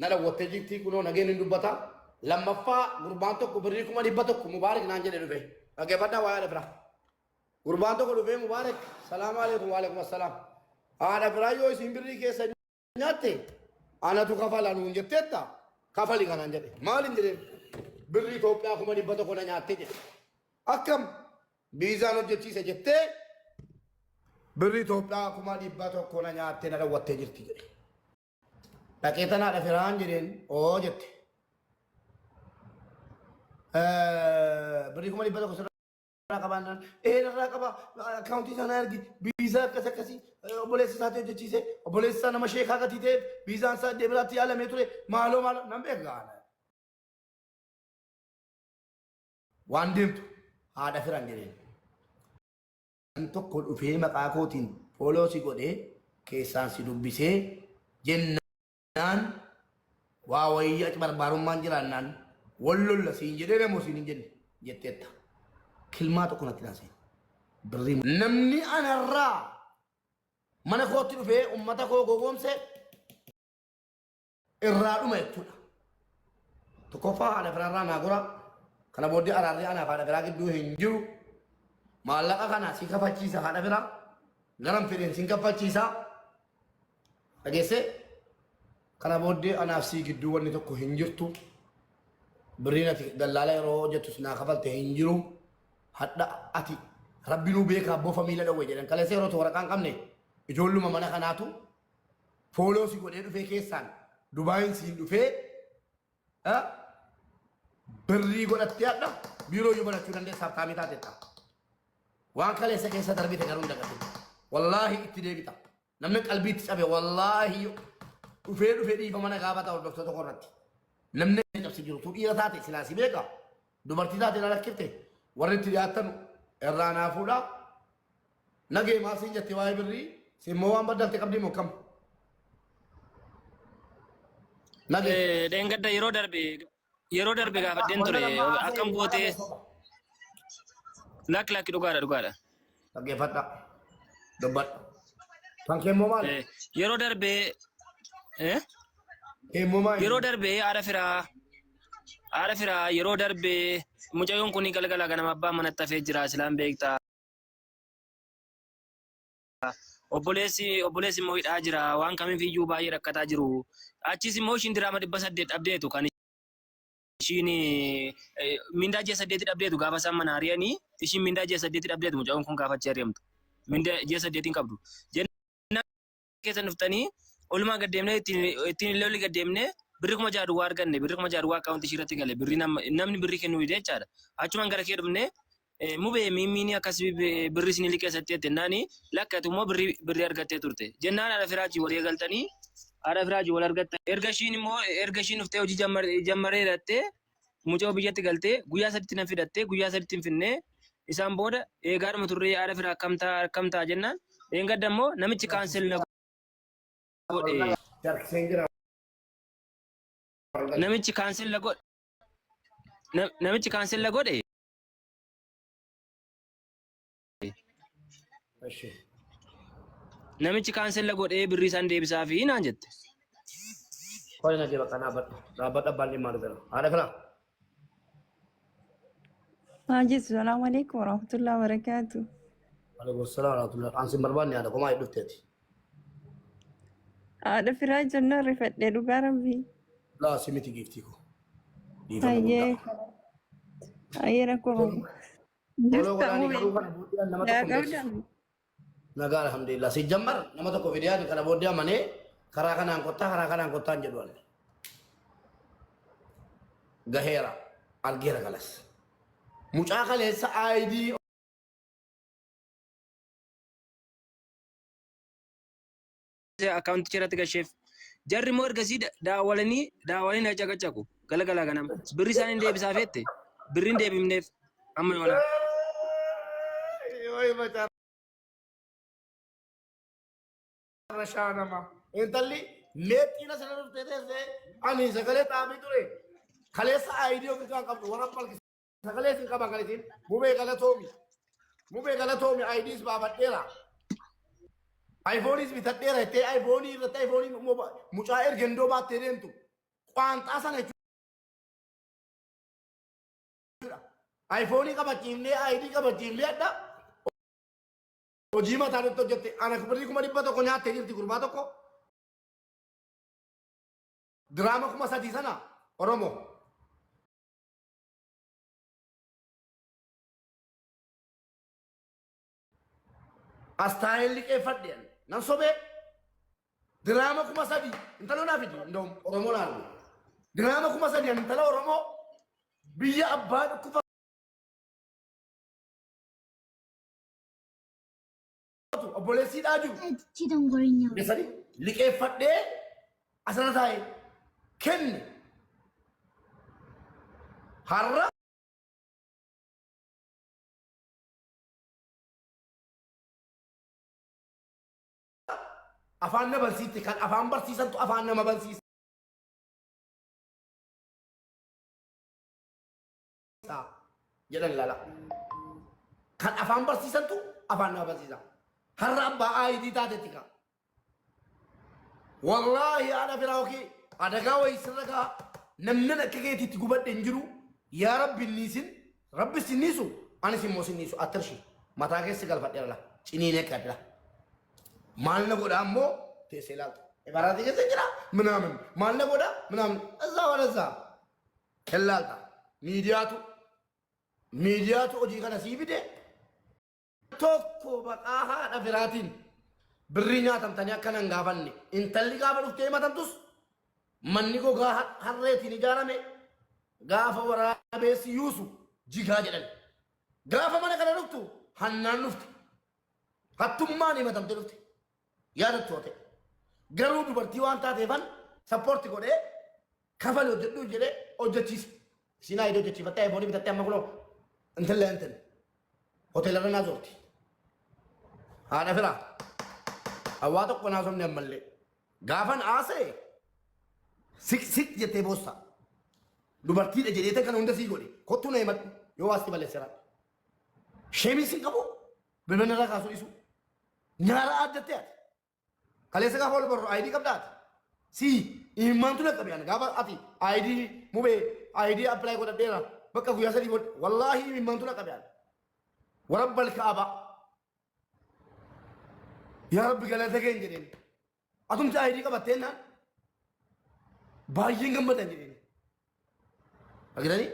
Na dhawwattee jirti kunoo nageen hin dubbata. Lammaffaa gurbaan tokko birrii 100,000 Mubaarik naan jedhe dhufe. Dhaggeeffadhaa waa'ee haadha firaa. Gurbaan tokko dhufee Mubaarik salaamu alaikum wa alaikum assalaam. Haadha firaa yoo isin birrii keessa nyaatte anatu kafala nuun jetteetta kafali kanaan jedhe. Maal hin jedheen birrii Itoophiyaa 100,000 na nyaatte jedhe. Akkam biizaan hojjechiise jettee birrii Itoophiyaa 100,000 na nyaattee na dhawwattee jirti jedhe. Dhaqee tan haadha firaan jedheen oo jette. Birrii 100,000 sirraa qabaannaan ee narraa qaba akkaawuntii isaa na ergi biizaa akkas akkasii obboleessa isaatii hojjechiise obboleessa isaa nama sheekaa gatii ta'eef biizaan isaa iddoo biraatti yaalamee ture maaloo maaloo nan beeka. Waan deemtu haadha firan jedheen. Kan tokko dhufee maqaa kootiin follow si godhee keessaan si dubbisee jennaan waa wayii aci barbaarummaan jiraannaan wal lolla siin jedhee namoo siin hin jenne jetteetta. Kilmaa tokko natti naasee. Birrii namni anarraa mana kootti dhufee ummata koo gowwoomse irraa dhuma jechuudha. Tokkoffaa haadha firaarraa naa gora. Kana booddee araarri anaaf haadha firaa gidduu hin jiru. Maallaqa kana si kafalchiisa haadha firaa. Garan fedheen sin kaffalchiisa. Dhageessee? Kana booddee anaaf sii gidduu wanni tokko hin jirtu. Birriin ati dallaala yeroo hojjettus naa kafalte hin jiru. Hadha ati rabbinuu beekaa bofa miila dhowwe jedhan. Kaleessa yeroo waraqaa hin qabne ijoolluma mana kanaatu fooloo si godhee dhufee keessaan Dubaayin siin dhufee birrii godhattee hadha biiroo iyyuu banachuu dandeessa habtaamii taatetta. Waan kaleessa keessa darbite garuu hin dagatin. Wallaahi itti deebita. Namni qalbii itti cabe wallaahi dhufee dhufee dhiifama na gaafata hordoftoota koo irratti. Namni cabsi jiru tu dhiira taate silaa si beeka. Dubartii taate na rakkifte warri itti dhiyaattan irraa naa fuudhaa. Nagee maal siin jette waa'ee birrii siin moo waan baddalte qabdii moo kam? Nagee. Dheengadda yeroo darbe gaafadheen Wanna ture lammaa haasa'e akkam dhugaadha gootee moo soba? lakki lakki dhugaadha dhugaadha. Dhaggeeffadha. Dubbadha. Kan kee immoo maali? Yeroo darbe eh, Kee immoo maali? Yeroo darbe haadha firaa yeroo darbe mucayyoon kun galgala ganama abbaan manatti hafee jira silaan beektaa. Obboleessi immoo hidhaa jira waan kamiif iyyuu baay'ee rakkataa jiru. Achis immoo ishiin diraama 800 dhabdeetu kan ishiin mindaa ji'a saddeeti dhabdeetu gaafa isaan mana ari'anii ishiin mindaa ji'a saddeeti dhabdeetu mucaan kun gaafa achi ari'amtu. Mindaa ji'a saddeetiin qabdu. Jennaan keessan dhuftanii olumaa gad deemnee ittiin illee olii gad deemnee birri 6,000 duwwaa arganne birri 6,000 duwwaa akkaawuntii ishii irratti gale birri namni birrii kennuu dide jechaadha. Achumaan gara kee dhufnee mubee miimmiin akkas birri isin liqeessattee jennaani lakkatu immoo birri birrii argattee turte jennaan haadha firaajii walii eegaltanii haadha firaajii wal argatta erga ishiin immoo erga ishiin dhuftee hojii jammaree hidhattee mucoo biyyatti galtee guyyaa saditti nan fidattee guyyaa saditti hin finnee isaan booda eegaadhuma turree haadha firaa akkam ta'a akkam ta'a jennaan dheengadda immoo namichi kaansel na godhe Harkiseen jira. namichi kaansel na godhe namichi kaansel na godhe Eshi. Namichi kaansella godhee birrii isaan deebisaa fi naan jette. Qoy nagee bakka dhaabbadhu. Dhaabbadhu abbaan dhimmaa dhufeera. Haadha firaa. Haa jettu salaamu alaikum warahmatullahi wabarakaatu. Alaikum salaam warahmatullahi. An sin barbaanne haadha komaa dhufteeti. Haadha firaa jennaan rifadhee dhugaa rabbii. Laa si miti giiftii koo. Dhiifama Hayyee guddaa. hayyee rakkoo qabu. Foloo Jirta godhaanii mubee. garuu kana booddee nama Yaa tokko hin beeksisu. qabdan. Nagaa alhamdulillah. Si jammar nama tokko fidee ani kana booddee amanee karaa kanaan kottaa karaa kanaan kottaa hin jedhu ani. Gaheera argeera kalas. Mucaa kaleessa ID akkaawunticha irratti gasheef. Jarri immoo ergasii daawwalanii daawwalanii na caqacaqu galgala ganama. Birri isaanii hin deebisaaf jette birri hin deebifneef amma yoona. Way macarrashaa nama. Intalli meexxiin asirra dhuftee teessee ani sagalee xaafii ture. Kaleessa ID ofirraa hin qabdu warra balki sagalee isin qaban kan isin mubee galatoomi. Mubee galatoomi IDs baafadheera. iPhoneiis bitadheera jettee iPhoneii irratti iPhoneii mucaa ergendoo baattee deemtu. Qaanxaa sana jechuudha. Ayfoonii qabachiifnee ayidii qabachiifnee adda hojii mataa nutti hojjette. Ana birrii 100,000 nyaattee jirti gurbaa tokko. Diraama 3,000 sana Oromoo. Astaayil liqeeffadhe ani. Nan sobee diraama 3,000 intala naa fidi indoom Oromoo naa argu. Diraama 3,000 ani intala Oromoo biyya abbaa dhukkubfatu obboleessiidhaa jiru. Achi dongorinya. Geessanii liqeeffadhee asirra taa'e kenne. Har'a afaan na barsiifte kan afaan barsiisantu afaan nama barsiisa jedhan lala. Kan afaan barsiisantu afaan nama barsiisa. Har'a abbaa aayidii taatetti kaa. Wallaahi haadha firaa okii adagaa wayii sirra gaa namnan akka keetiitti gubadhe hin jiru yaa rabbi niisin rabbi sinniisu anis immoo sinniisu attirshi mataa keessa galfadheera la ciniinee kadla maal na godha ammoo teessee ilaalta ibaaraatii keessa jira minaamin maal na godha minaamin እዛ ወደዛ ilaalta miidiyaatu miidiyaatu hojii kana sii fide tokko baqaa haadha firaatiin birrii nyaatamtanii akka nan gaafanne intalli gaafa dhuftee himatamtus manni gogaa harreetiin ijaarame gaafa waraabeessi yuusu jigaa jedhan gaafa mana kana dhuftu hannaan dhufte hattummaan himatamte dhufte yaadattu ta'e garuu dubartii waan taateefan sappoorti godhee kafali hojjedhu jedhee hojjechiise isiin ayidii hojjechiifattee ayifoonii bitattee amma kunoo intallee intalli hoteelarra naa zoorti haadha firaa hawaa tokko naa somne ammallee gaafan haasa'e sik sik jettee boossa dubartiidha jedhee kana hunda sii godhe kottuu na himadhu yoo waasti balleessera sheemii sin qabu bilbila irraa kaasuu dhiisu nyaara addattee ati kaleessa gaafa ol barru ayidii qabda ati si imimmaantu na qabe ani gaafa ati ayidii mubee ayidii appilaayi godhadheera bakka guyyaa sadii booda wallaahi imimmaantu na qabe ani warabbal kaaba yaa rabbi galata keen jedheen atumti ayidii qabattee naan baay'een gammadan jedheen argitanii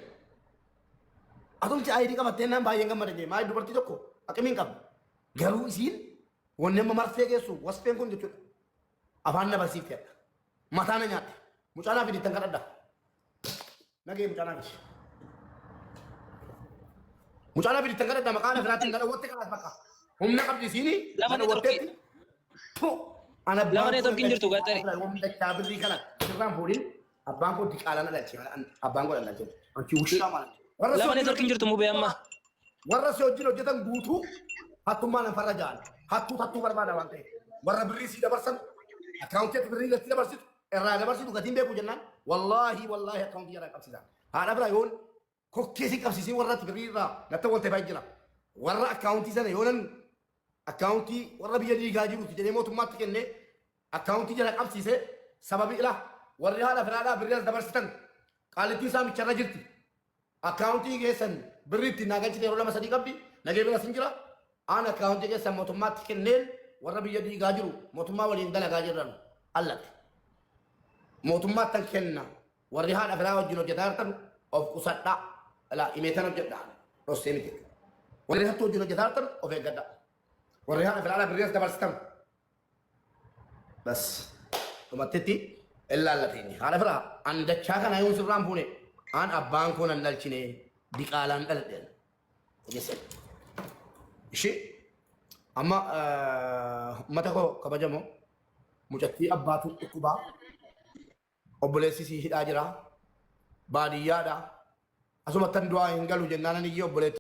atumti ayidii qabattee naan baay'een gammadan jedheen maali dubartii tokko aqimiin qabdu garuu isiin wanni amma marfee geessu wasfeen kun jechuudha afaan na barsiifte adha mataa na nyaatte mucaa naa fidi ittan kadhadha nagee mucaa naa fidi mucaa naa fidi ittan kadhadha maqaa na firaatiin kadha watte kalaas bakka humna qabdi isiini Lafa mana networkii watteetti tu ana lafa abbaan koo networkiin jirtu gaxare. dachaa birrii kana sirraan fuudhin abbaan koo diqaalaa na dhalche abbaan koo dhalche anchi wushaa maal warra si Lafa wajjin networkiin jirtu mubee amma. warra si wajjin hojjetan guutuu hattummaa nan farra ja'an hattuu hattuu barbaada waan ta'eef warra birrii sii dabarsan akkaawuntii ati birrii gatti dabarsitu irraa dabarsitu gatiin beeku jennaan wallaahi wallaahi akkaawuntii jaraa qabsiisa haadha bira yoon kokkee si qabsiisee warra ati birrii irraa natti walte baay'ee jira warra akkaawuntii sana yoonan akkaawuntii warra biyya diigaa jiruuti jedhee mootummaatti kennee akkaawuntii jala qabsiisee sababi ila warri haadha firaadhaa birrii as dabarsitan qaalittiin saamicharra jirti akkaawuntii keessan birrii ittiin naa galchite yeroo lama sadii qabdi nagee bira sin jira aan akkaawuntii keessan mootummaatti kenneen warra biyya diigaa jiru mootummaa waliin dalagaa jirran allatti mootummaattan kenna warri haadha firaa wajjin hojjetaa jirtan of qusadhaa ilaa himeetan hojjedha dhossee miti warri hattuu wajjin hojjetaa jirtan of eeggadha warri haadha firaadhaa birrii as dabarsitan bas dhumattetti illaallateeni haadha firaa an dachaa kana yoon sirraan fuune an abbaan koo nan dhalchine diqaalaan dhaladhe jesse ishee amma ummata koo kabajamoo mucattii abbaatu dhukkubaa obboleessi sii hidhaa jira baadiyyaadha asumattan du'aa hin galu jennaan ani iyyee obboleettii